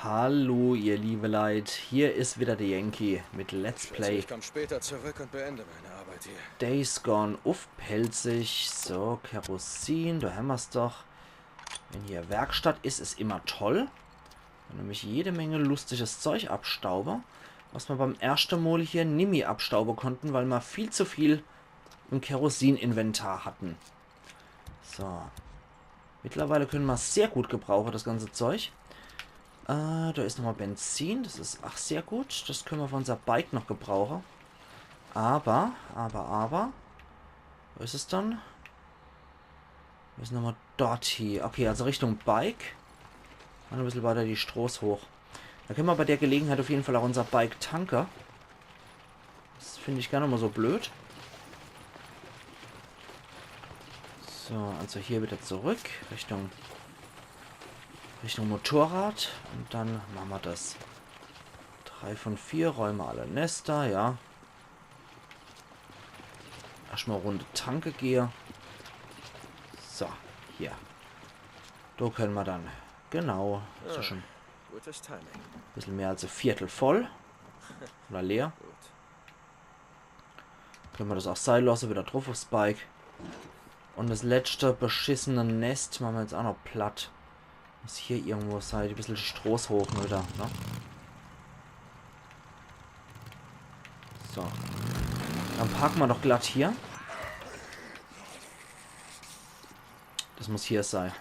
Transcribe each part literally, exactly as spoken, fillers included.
Hallo, ihr liebe Leit, hier is wieder der Yankee mit Let's Play Ich komm später zurück und beende meine Arbeit hier. Days Gone uff Pälzisch. So, Kerosin, do hämmer's doch. Wenn hier Werkstatt is, is immer toll. Kann nämlich jede Menge lustiges Zeug abstaube, was mer beim erschte Mol hier nimmi abstaube konnten, weil mer viel zu viel im Kerosin-Inventar hatten. So. Mittlerweile können mer's sehr gut gebrauche, das ganze Zeug. Äh, do is nochmol Benzin. Das is ach sehr gut. Das können mer für unser Bike noch gebrauche. Aber, aber, aber. Wo is es dann? Mir müssen nochmol dort hie. Okay, also Richtung Bike. Un e bissel weiter die Stroß hoch. Do können mer bei der Gelegenheit uff jeden Fall ach unser Bike tanke. Das find ich gar net mol so blöd. So, also hier wieder zurück. Richtung, Richtung Motorrad. Un dann mache mer das. Drei von vier, räume alle Nester, ja. Erschtmol Runde tanke gehe. So, hier. Do können mer dann. Genau. Is ja schon Gutes Timing. e bissel mehr als e Viertel voll. Oder leer. Gut. Können mer das ach sei losse, wieder druff uffs Bike. Un das letschte beschissene Nest mache mer jetzt ach noch platt. Muss hier irgendwo sei, e bissel die Stroß hoch wieder, ne? So. Dann parke mer doch glatt hier. Das muss hier sei.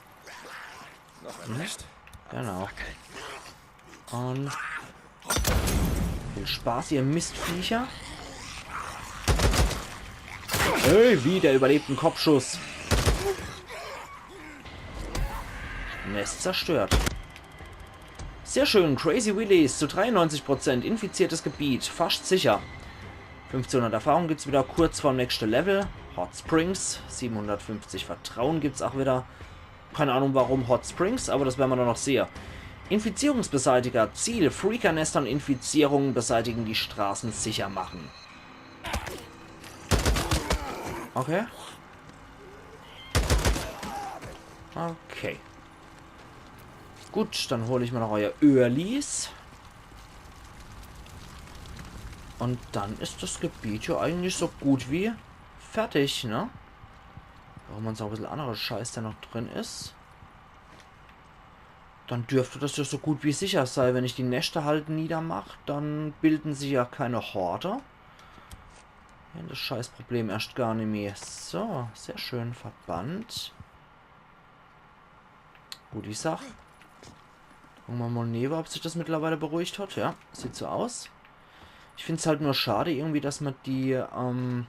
Noch ein Nest. Genau. Un viel Spaß, ihr Mistviecher. Ey, wie, der überlebt en Kopfschuss. Nest zerstört. Sehr schön, Crazy Willies zu dreiundneunzig Prozent, infiziertes Gebiet, fascht sicher. Fünfzehnhundert Erfahrung gibt's wieder kurz vorm nächste Level. Hot Springs, siebenhundertfünfzig Vertrauen gibt's ach wieder. Keine Ahnung warum Hot Springs, aber das werre mer dann noch sehe. Infizierungsbeseitiger. Ziel: Freaker-Nester und Infizierungen beseitigen, die Straßen sicher machen. Okay. Okay. Gut, dann hol ich mol noch euer Öhrlis. Un dann is das Gebiet ja eigentlich so gut wie fertig, ne? Warum mer so e bissel annere Scheiß, der noch drin is. Dann dürfte das ja so gut wie sicher sei. Wenn ich die Nester halt niedermach, dann bilden sich ja keine Horde. Ja, das Scheißproblem erscht gar nimmi. So, sehr schön. Verband. Gute Sach. Gucke mer mol newe, ob sich das mittlerweile beruhigt hat. Ja, sieht so aus. Ich find's halt nur schade irgendwie, dass mer die, ähm,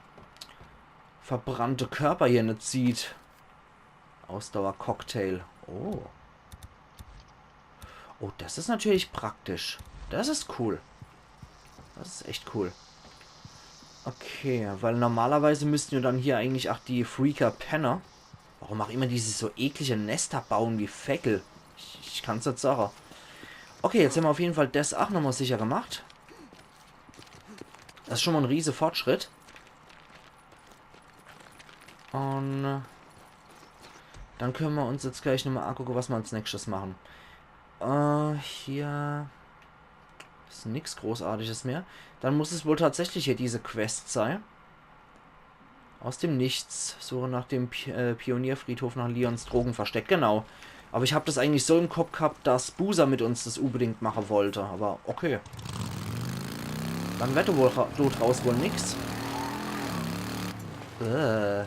verbrannte Körper hier net sieht. Ausdauer-Cocktail. Oh. Oh, das is natürlich praktisch. Das is cool. Das is echt cool. Okay, weil normalerweise müssten ja dann hier eigentlich ach die Freaker penne. Warum ach immer die so eklige Nester baue wie Feckel. Ich, ich kann's net sage. Okay, jetzt hämmer uff jeden Fall das ach nochmol sicher gemacht. Das is schon mol en riese Fortschritt. Un, äh, dann können mer uns jetzt gleich nochmol angucke, was mer als nächstes machen. Äh, hier is nix Großartiges mehr. Dann muss es wohl tatsächlich hier diese Quest sei. Aus dem Nichts. Suche nach dem Pi äh, Pionierfriedhof nach Leons Drogenversteck. Genau. Aber ich hab das eigentlich so im Kopp gehabt, dass Boozer mit uns das unbedingt mache wollte. Aber okay. Dann werd do wohl ra- do draus wohl nix. Äh.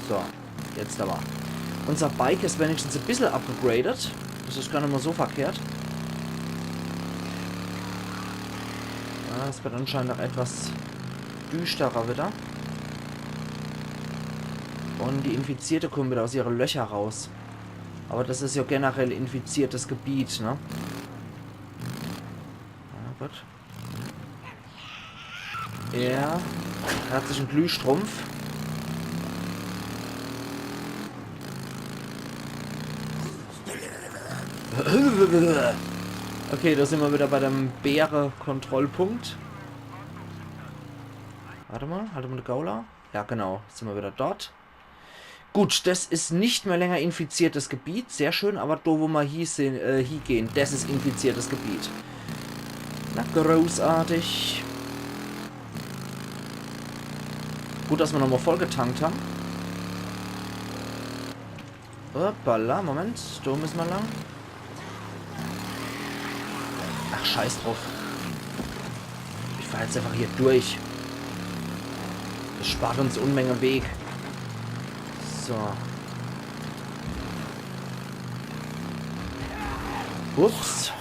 So, jetzt aber. Unser Bike is wenigstens e bissel upgegradet. Das is gar net mol so verkehrt. Ja, es wird anscheinend ach etwas düsterer wieder. Un die Infizierte kommen wieder aus ihre Löcher raus. Aber das is ja generell infiziertes Gebiet, ne? Na gut. Ja. Er hat sich en Glühstrumpf. Okay, do sin mer wieder bei dem Bäre-Kontrollpunkt. Wart emol, halt emol de Gaula. Ja, genau, sin mer wieder dort. Gut, das is nicht mehr länger infiziertes Gebiet. Sehr schön, aber do, wo ma hie sehn, äh, hie gehn, das is infiziertes Gebiet. Na, großartig. Gut, dass ma nochmal vollgetankt haben. Hoppala, Moment, do müssen ma lang. Ach, scheiß drauf. Ich fahr jetzt einfach hier durch. Das spart uns Unmenge Weg. So. Ups.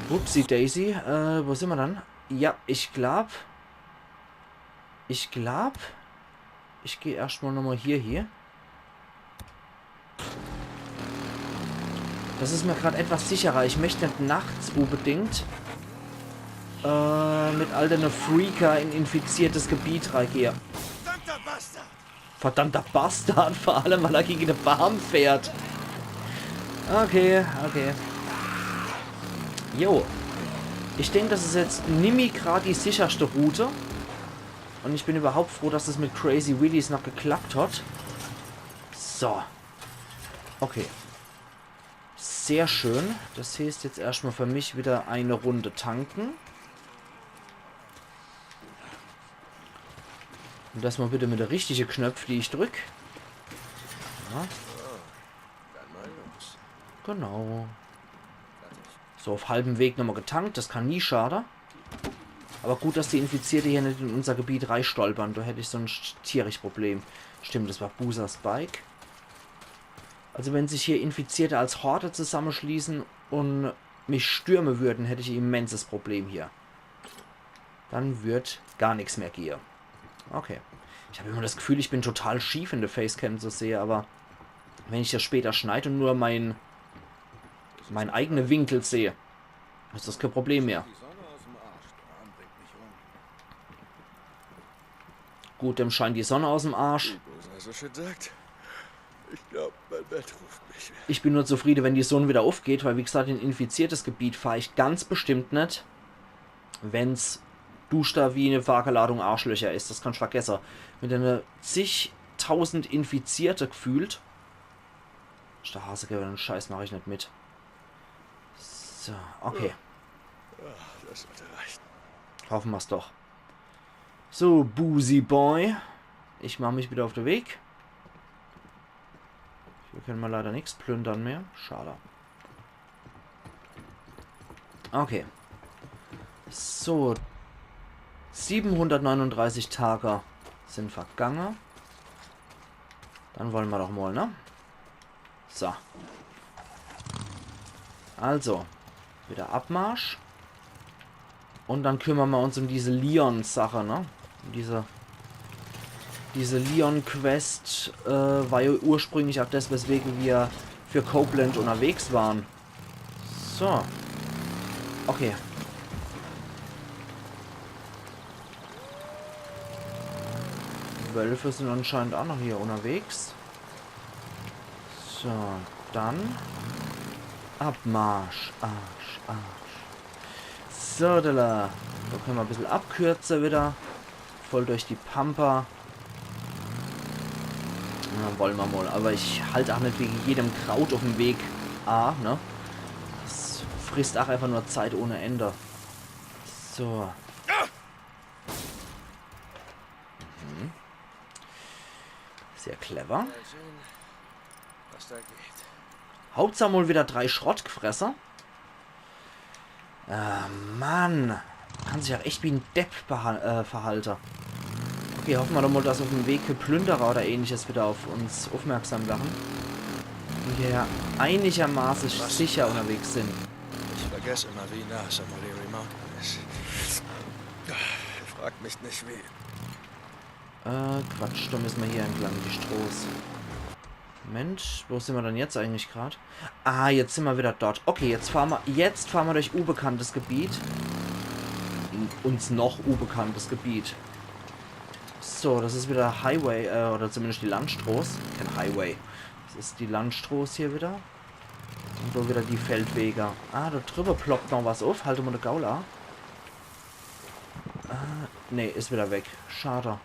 Upsi Daisy. Äh, wo sind wir dann? Ja, ich glaub. Ich glaub. Ich geh erscht mal nochmal hier, hier. Das is mir grad etwas sicherer. Ich möcht net nachts unbedingt, äh, mit all dene Freaker in infiziertes Gebiet reigehe. Verdammter Bastard! Verdammter Bastard, vor allem, weil er gegen de Baam fährt. Okay, okay. Jo. Ich denk, das is jetzt nimmi grad die sicherste Route. Und ich bin überhaupt froh, dass das mit Crazy Willys noch geklappt hat. So. Okay. Sehr schön. Das heißt jetzt erscht mal für mich wieder eine Runde tanken. Und das mal bitte mit der richtige Knöpf, die ich drück. Ja. Dann mal los. Genau. So, auf halbem Weg nochmal getankt, das kann nie schade. Aber gut, dass die Infizierte hier net in unser Gebiet reistolpern, do hätt ich sonst tierisch Problem. Stimmt, das war Boozer's Bike. Also wenn sich hier Infizierte als Horde zusammenschließen und mich stürmen würden, hätt ich ein immenses Problem hier. Dann würd gar nix mehr gehe. Okay. Ich hab immer das Gefühl, ich bin total schief in der Facecam zu sehe, aber wenn ich das später schneid und nur mein, mein eigene Winkel sehe, is das kein Problem mehr. Gut, dem scheint die Sonne aus dem Arsch. Wie Boozer so schön sagt, ich glaub, mein Bett ruft mich. Ich bin nur zufriede, wenn die Sonne wieder aufgeht, weil wie gesagt, in infiziertes Gebiet fahr ich ganz bestimmt net, wenn's duster wie eine Wageladung Arschlöcher is. Das kannst vergesse. Mit einer zigtausend Infizierte gefühlt. Is der Hase gewesen, Scheiß, mach ich net mit. So, okay. Ah, das sollte reichen. Hoffen mer's doch. So, Boozy Boy. Ich mach mich wieder auf den Weg. Hier können wir leider nichts plündern mehr. Schade. Okay. So. Siebenhundertneununddreißig Tage sind vergangen. Dann wollen wir doch mal, ne? So. Also, wieder Abmarsch. Und dann kümmern wir uns um diese Leon-Sache, ne? Um diese, diese Leon-Quest, äh, war ja ursprünglich auch das, weswegen wir für Copeland unterwegs waren. So. Okay. Wölfe sind anscheinend auch noch hier unterwegs. So, dann Abmarsch. Arsch, Arsch. So, da, da können wir ein bisschen abkürzen wieder. Voll durch die Pampa. Na, wollen wir mal. Aber ich halt auch nicht wegen jedem Kraut auf dem Weg a, ne? Das frisst auch einfach nur Zeit ohne Ende. So. Mhm. Sehr clever. Mal sehen, was da geht. Hauptsache mal wieder drei Schrott gefresse. Ah, Mann. Kann sich auch echt wie ein Depp behal-, äh, verhalte. Okay, hoffen wir doch mal, dass auf dem Weg Plünderer oder ähnliches wieder auf uns aufmerksam machen. Und wir einigermaßen sicher unterwegs sind. Ich vergesse immer, wie nah Sommelery Mountain ist. Frag mich nicht, wie. Äh, Quatsch, da müssen wir hier entlang, die Stroß. Moment, wo sind wir denn jetzt eigentlich grad? Ah, jetzt sind wir wieder dort. Okay, jetzt fahren wir, jetzt fahren wir durch unbekanntes Gebiet. In uns noch unbekanntes Gebiet. So, das ist wieder Highway, äh, oder zumindest die Landstroß. Kein Highway. Das ist die Landstroß hier wieder. Und da wieder die Feldwege. Ah, da drüber ploppt noch was auf. Halt mal de Gaul a. Ah, nee, ist wieder weg. Schade.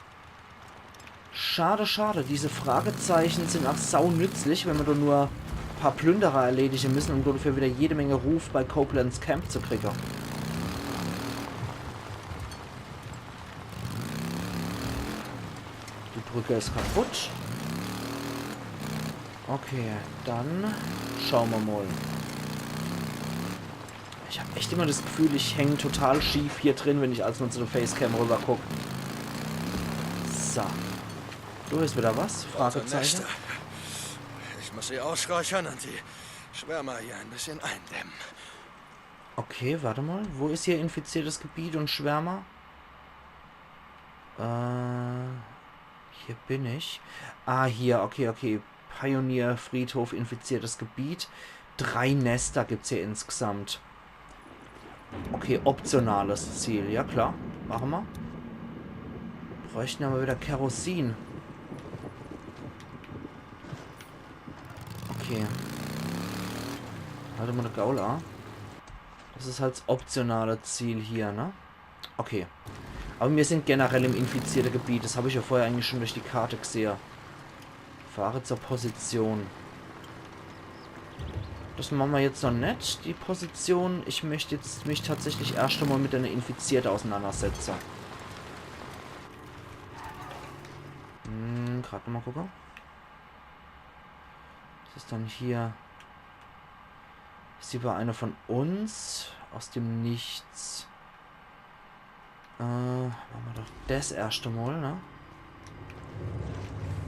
Schade, schade. Diese Fragezeichen sin ach sau nützlich, wenn mer do nur paar Plünderer erledige müssen, um dafür wieder jede Menge Ruf bei Copelands Camp zu kriege. Die Brücke is kaputt. Okay, dann schaue mer mol. Ich hab echt immer das Gefühl, ich häng total schief hier drin, wenn ich als nur zu der Facecam rüber guck. So. Do is wieder was? Fragezeichen. Nester. Ich muss sie ausräuchern und die Schwärmer hier ein bisschen eindämmen. Okay, warte mal. Wo is hier infiziertes Gebiet und Schwärmer? Äh, hier bin ich. Ah, hier. Okay, okay. Pioneer Friedhof, infiziertes Gebiet. Drei Nester gibt's hier insgesamt. Okay, optionales Ziel. Ja, klar. Mache mer. Bräuchten aber wieder Kerosin. Okay. Halt mal de Gaul a. Das is halt das optionale Ziel hier, ne? Okay. Aber mir sind generell im infizierte Gebiet. Das hab ich ja vorher eigentlich schon durch die Karte gesehe. Fahre zur Position. Das mache mer jetzt noch net, die Position. Ich möcht jetzt mich tatsächlich erscht einmal mit einer Infizierten auseinandersetze. Hm, grad noch mal gucke. Was is dann hier? Is die bei einer von uns? Aus dem Nichts. Äh, mache mer doch das erschte Mal, ne?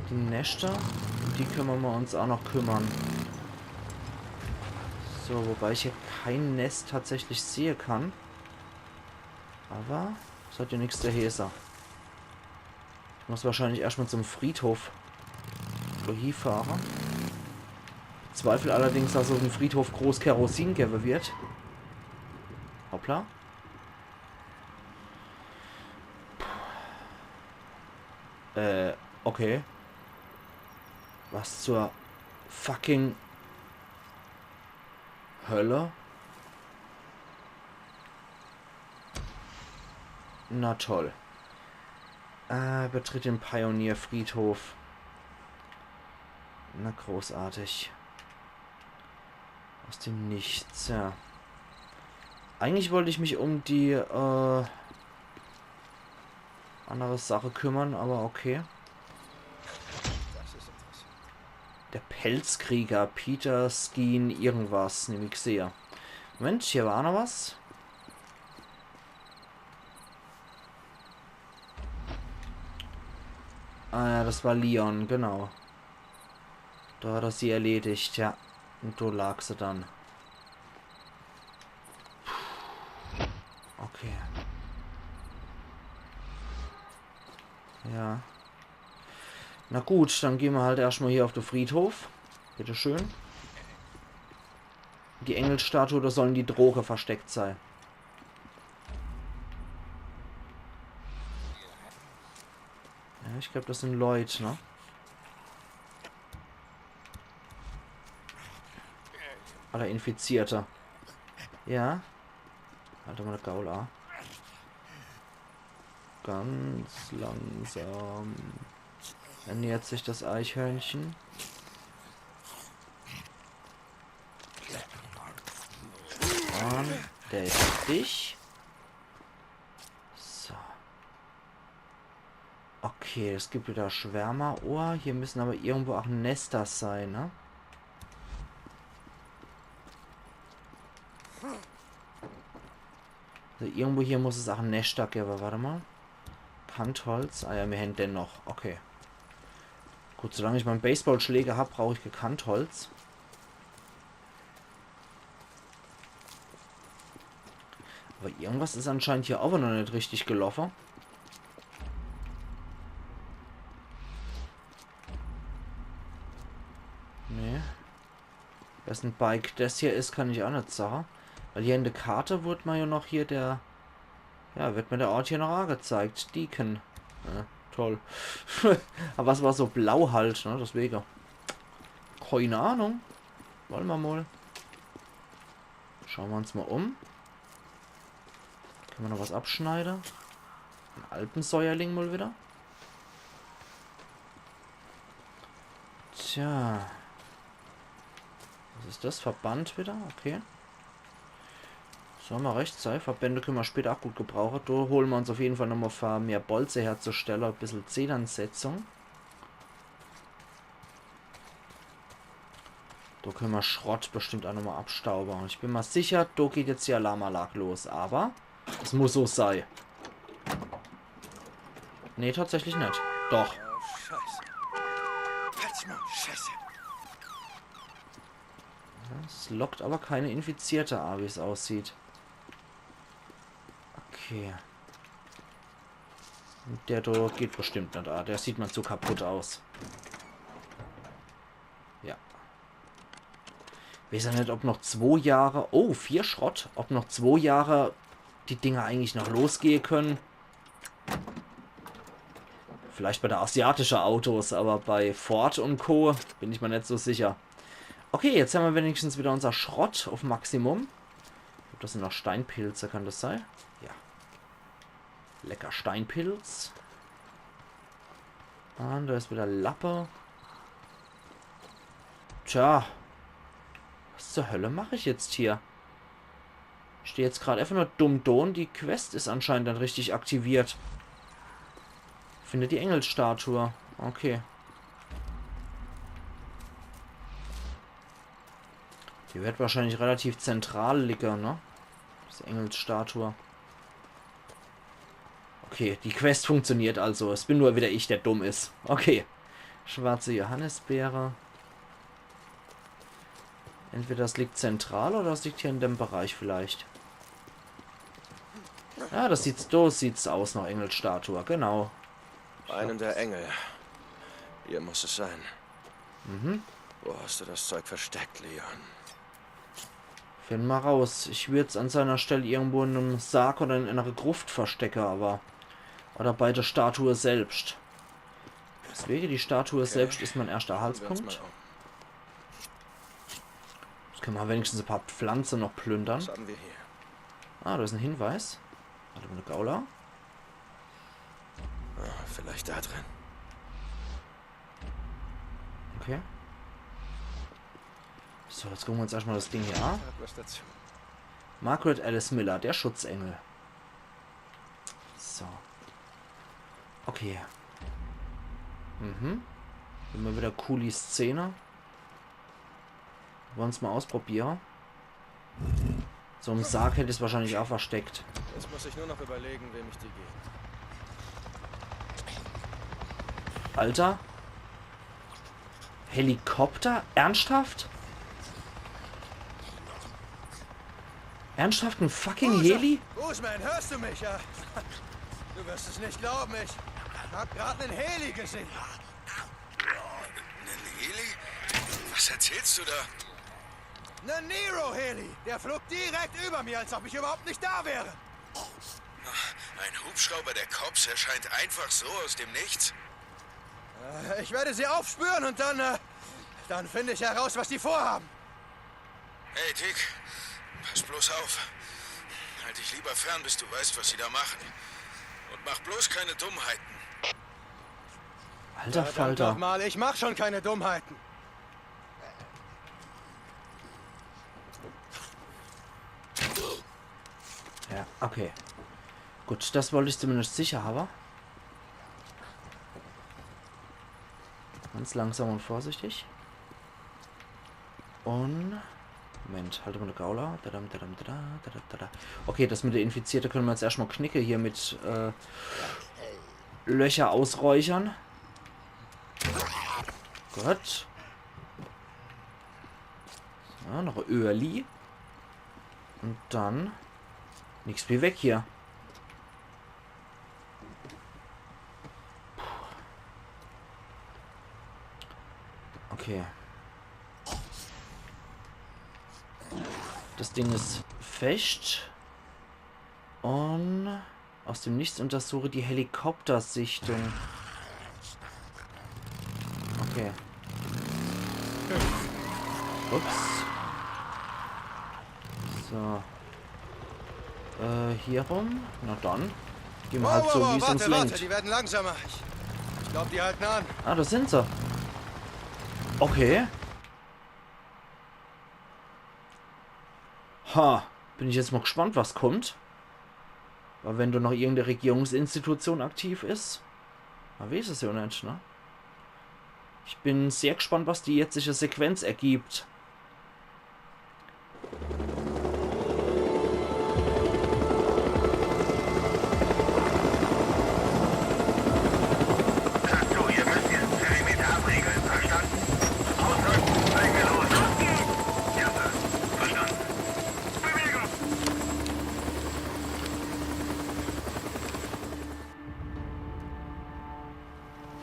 Die Nester, um die könne mer uns auch noch kümmern. So, wobei ich hier kein Nest tatsächlich sehe kann. Aber es hat ja nichts der Hese. Ich muss wahrscheinlich erscht mal zum Friedhof do hiefahre. Zweifel allerdings, dass es auf dem Friedhof groß Kerosin gebe wird. Hoppla. Äh, okay. Was zur fucking Hölle? Na toll. Äh, betritt den Pionierfriedhof. Na, großartig. Aus dem Nichts, ja. Eigentlich wollt ich mich um die, äh, andere Sache kümmern, aber okay. Der Pelzkrieger, Peter Skeen, irgendwas, nehm ich sehr. Moment, hier war noch was. Ah ja, das war Leon, genau. Da hat er sie erledigt, ja. Und do lag sie dann. Okay. Ja. Na gut, dann gehn mer halt erscht mal hier auf de Friedhof. Bitteschön. Die Engelstatue, da sollen die Droge versteckt sei. Ja, ich glaub, das sind Leute, ne? Alle Infizierte. Ja. Halt mal de Gaul a. Ganz langsam ernährt sich das Eichhörnchen. Und der is dich. So. Okay, es gibt wieder Schwärmerohr. Hier müssen aber irgendwo auch Nester sein, ne? Also irgendwo hier muss es auch Nester geben, warte mal. Kantholz. Ah ja, mir hän den noch. Okay. Gut, solange ich mein Baseballschläger hab, brauch ich kein Kantholz. Aber irgendwas is anscheinend hier aber noch net richtig gelaufen. Nee. Wessen Bike das hier is, kann ich auch net sagen. Weil hier in der Karte wurde mir ja noch hier der... Ja, wird mir der Ort hier noch angezeigt. Deacon. Ja, toll. Aber es war so blau halt, ne? Deswegen. Keine Ahnung. Wollen wir mal. Schauen wir uns mal um. Können wir noch was abschneiden? Ein Alpensäuerling mal wieder. Tja. Was is das? Verband wieder? Okay. Soll ma recht sei. Verbände könne ma später ach gut gebrauche. Do hole ma uns uff jeden Fall nochmal, fer mehr Bolze herzustelle, e bissel Zedernsetzung. Do könne ma Schrott bestimmt ach nochmal abstaube. Un ich bin ma sicher, do geht jetzt die Alarmanlag los. Aber es muss so sei. Nee, tatsächlich net. Doch. Oh, Scheiße. Patz, Mann, Scheiße. Es lockt aber keine Infizierte a, wie's aussieht. Okay. Un der do geht bestimmt net a. Der sieht ma zu kaputt aus. Ja. Weeß ja net, ob noch zwo Jahre, oh, vier Schrott, ob noch zwo Jahre die Dinger eigentlich noch losgehe könne. Vielleicht bei der asiatische Autos, aber bei Ford un Co. bin ich ma net so sicher. Okay, jetzt hämmer wenigstens wieder unser Schrott uff Maximum. Ich glaab, das sin noch Steinpilze, kann das sei? Ja. Lecker Steinpilz. Un do is wieder Lappe. Tja. Was zur Hölle mach ich jetzt hier? Ich steh jetzt grad einfach nur dumm do un die Quest is anscheinend dann richtig aktiviert. Finde die Engelsstatue. Okay. Die werd wahrscheinlich relativ zentral liege, ne? Die Engelsstatue. Okay, die Quest funktioniert also. Es bin nur wieder ich, der dumm is. Okay. Schwarze Johannisbeere. Entweder das liegt zentral oder das liegt hier in dem Bereich vielleicht. Ja, das sieht, so sieht's aus, noch Engelsstatue, genau. Einen der Engel. Hier muss es sein. Mhm. Wo hast du das Zeug versteckt, Leon? Finn ma raus. Ich würd's an seiner Stelle irgendwo in einem Sarg oder in einer Gruft verstecke, aber... Oder bei der Statue selbst. Deswege, die Statue selbst is mein erster Anhaltspunkt. Jetzt könne ma wenigstens e paar Pflanze noch plündern. Was haben wir hier? Ah, da is en Hinweis. Warte mal, Gaula. Ah, vielleicht da drin. Okay. So, jetzt gucke ma uns erstmal das Ding hier an. Margaret Alice Miller, der Schutzengel. So. Okay. Mhm. Immer wieder coole Szene. Wolle ma's mal ausprobiere. So im Sarg hätt ich's wahrscheinlich auch versteckt. Jetzt muss ich nur noch überlegen, wem ich die gebe. Alter. Helikopter? Ernsthaft? Ernsthaft, en fucking Heli? Boozman, hörst du mich? Ja. Du wirst es nicht glauben, ich hab grad en Heli gesehen. En Heli? Was erzählst du da? En Nero-Heli! Der flog direkt über mir, als ob ich überhaupt nicht da wäre. Ein Hubschrauber der Cops erscheint einfach so aus dem Nichts? Äh, ich werde sie aufspüren und dann, äh, dann finde ich heraus, was die vorhaben. Hey, Tick, pass bloß auf. Halt dich lieber fern, bis du weißt, was sie da machen. Und mach bloß keine Dummheiten. Alter Falter. Verdammt nochmal, ich mach schon keine Dummheiten. Ja, okay. Gut, das wollt ich zumindest sicher habe. Ganz langsam und vorsichtig. Und... Moment, halt mal de Gaula. Dadam, dadam, dada, dada, dada. Okay, das mit der Infizierte könne ma jetzt erstmal knicke hier mit, äh, Löcher ausräuchern. Gut. So, noch Öli. Und dann nix wie weg hier. Puh. Okay. Das Ding is fescht. Und aus dem Nichts untersuche die Helikoptersichtung. Okay. Ups. So. Äh, hier rum? Na dann. Geh ma halt so, wie's uns lenkt. Wow, wow, wow, warte, warte, die werden langsamer. Ich, ich glaub, die halten an. Ah, da sind se. Okay. Ha, bin ich jetzt mal gespannt, was kommt. Weil wenn do noch irgendeine Regierungsinstitution aktiv is, man weiß es ja net, ne? Ich bin sehr gespannt, was die jetzige Sequenz ergibt.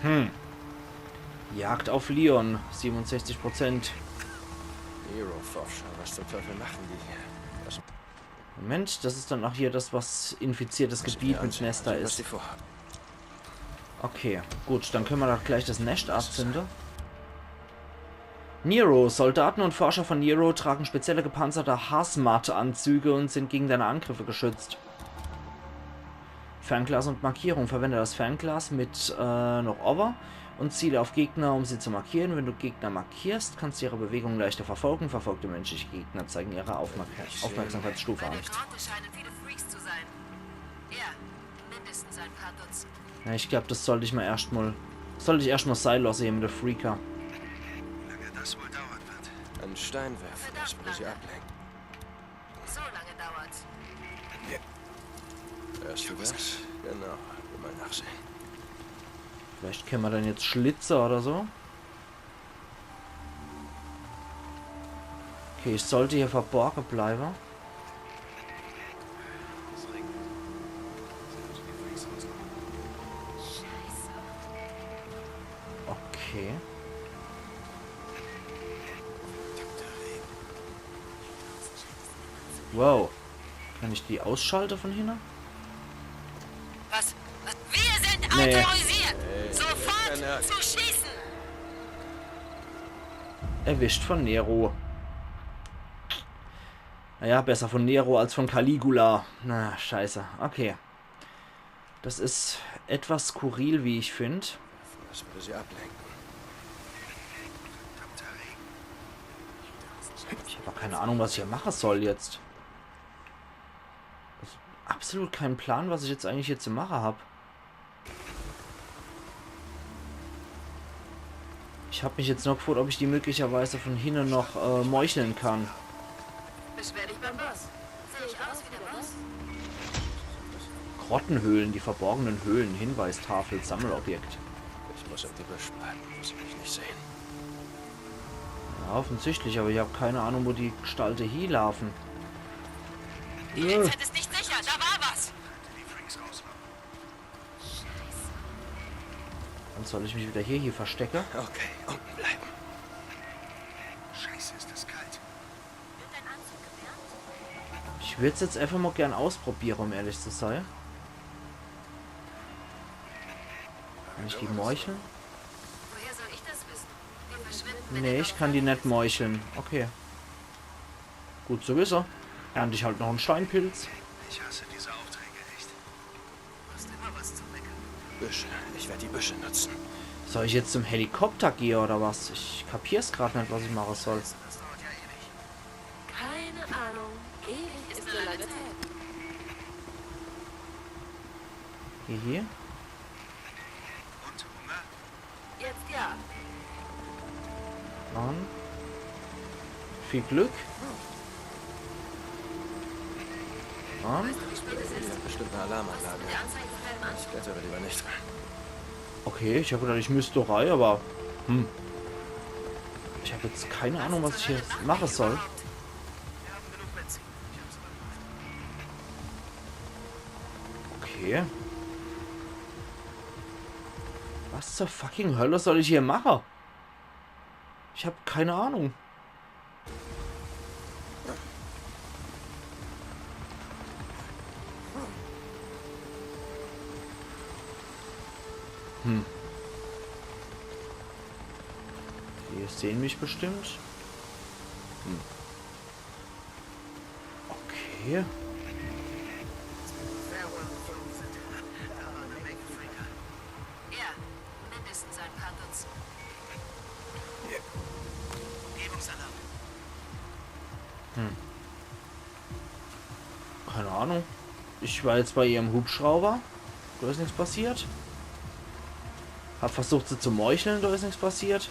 Hm. Jagd auf Leon, siebenundsechzig Prozent. Nero-Forscher, was zum Teufel machen die hier? Das Moment, das is dann auch hier das, was infiziertes Gebiet mit Nester is. Okay, gut, dann können wir doch gleich das Nest anzünden. Nero. Soldaten und Forscher von Nero tragen spezielle gepanzerte Hazmat-Anzüge und sind gegen deine Angriffe geschützt. Fernglas und Markierung. Verwende das Fernglas mit äh, noch Over und ziele auf Gegner, um sie zu markieren. Wenn du Gegner markierst, kannst du ihre Bewegung leichter verfolgen. Verfolgte menschliche Gegner zeigen ihre Aufmerk Aufmerksamkeitsstufe an. Bei der Grotte scheinen viele Freaks zu sein. Ja, mindestens ein paar Dutzend. Ja, ich glaub, das sollt ich mal erscht mal, sollt ich erscht mal sein lassen hier mit de Freaker. Wie lange das wohl dauern wird. Einen Stein werfen, das würde sie ablenken. So lange dauert. Hörst du das? Genau, geh mal nachsehen. Vielleicht können wir dann jetzt schlitze oder so. Okay, ich sollte hier verborgen bleiben. Okay. Wow. Kann ich die ausschalte von hinne? Was? Was? Wir sind autorisiert, sofort zu schießen! Erwischt von Nero. Naja, besser von Nero als von Caligula. Na, scheiße. Okay. Das is etwas skurril, wie ich find. Das würde sie ablenken. Ich hab keine Ahnung, was ich hier machen soll jetzt. Absolut keinen Plan, was ich jetzt eigentlich hier zu machen hab. Ich hab mich jetzt noch gefragt, ob ich die möglicherweise von hinten noch äh, meucheln kann. Beschwer dich beim Boss. Sehe ich aus wie der Boss? Grottenhöhlen, die verborgenen Höhlen, Hinweistafel, Sammelobjekt. Ich muss im Gebüsch bleiben, wo sie mich nicht sehen. Ja, offensichtlich, aber ich hab keine Ahnung, wo die Gestalte hielaufen. Die Insel ist nicht sicher, da war was. Dann soll ich mich wieder hier, hier verstecke. Okay, unten bleiben. Scheiße, ist das kalt. Ich würd's jetzt einfach mal gern ausprobieren, um ehrlich zu sein. Kann ich die meucheln? Woher soll ich das wissen? Wir verschwinden, wenn Nee, ich kann die net meucheln. Okay. Gut zu wissen. Ernte ich halt noch einen Steinpilz. Ich hasse diese Aufträge echt. Du hast immer was zu meckern. Büsche. Ich werde die Büsche nutzen. Soll ich jetzt zum Helikopter gehen oder was? Ich kapier's grad net, was ich machen soll. Das dauert ja ewig. Keine Ahnung. Ewig ist eine lange Zeit. Hier, hier. Und Hunger? Jetzt ja. Und viel Glück. Und? Weißt du, wie spät es ist? Bestimmt eine Alarmanlage. Hast du die Anzeigescheiben an? Ich klettere lieber nicht. Okay, ich hab gedacht, ich müsst do rei, aber hm. Ich hab jetzt keine Ahnung, was ich hier machen soll. Wir haben genug Benzin. Ich hab's überprüft. Okay. Was zur fucking Hölle soll ich hier machen? Ich hab keine Ahnung. Hm. Die sehen mich bestimmt. Hm. Okay. Ja, mindestens ein paar Dutzend. Ahnung. Ich war jetzt bei ihrem Hubschrauber. Da is nix passiert. Hab versucht, sie zu meucheln, da is nix passiert.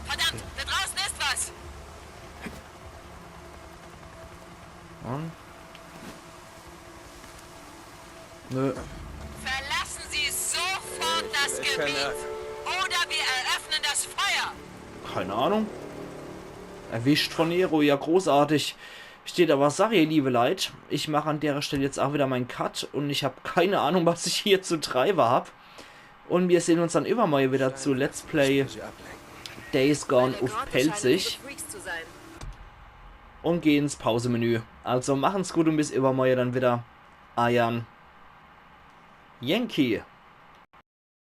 Verdammt, da draußen ist was! Und? Nö, Verlassen Sie sofort das Gebiet oder wir eröffnen das Feuer! keine Ahnung. Erwischt von Nero, ja großartig. Steht aber Sache, ihr liebe Leit. Ich mach an dere Stell jetzt auch wieder mein Cut und ich hab keine Ahnung, was ich hier zu treibe hab. Und wir sehen uns dann übermorgen wieder zu Let's Play Days Gone uff Pälzisch Freaks zu sein. und gehen ins Pausemenü. Also machen's gut und bis übermorgen dann wieder. Eiern Yankee.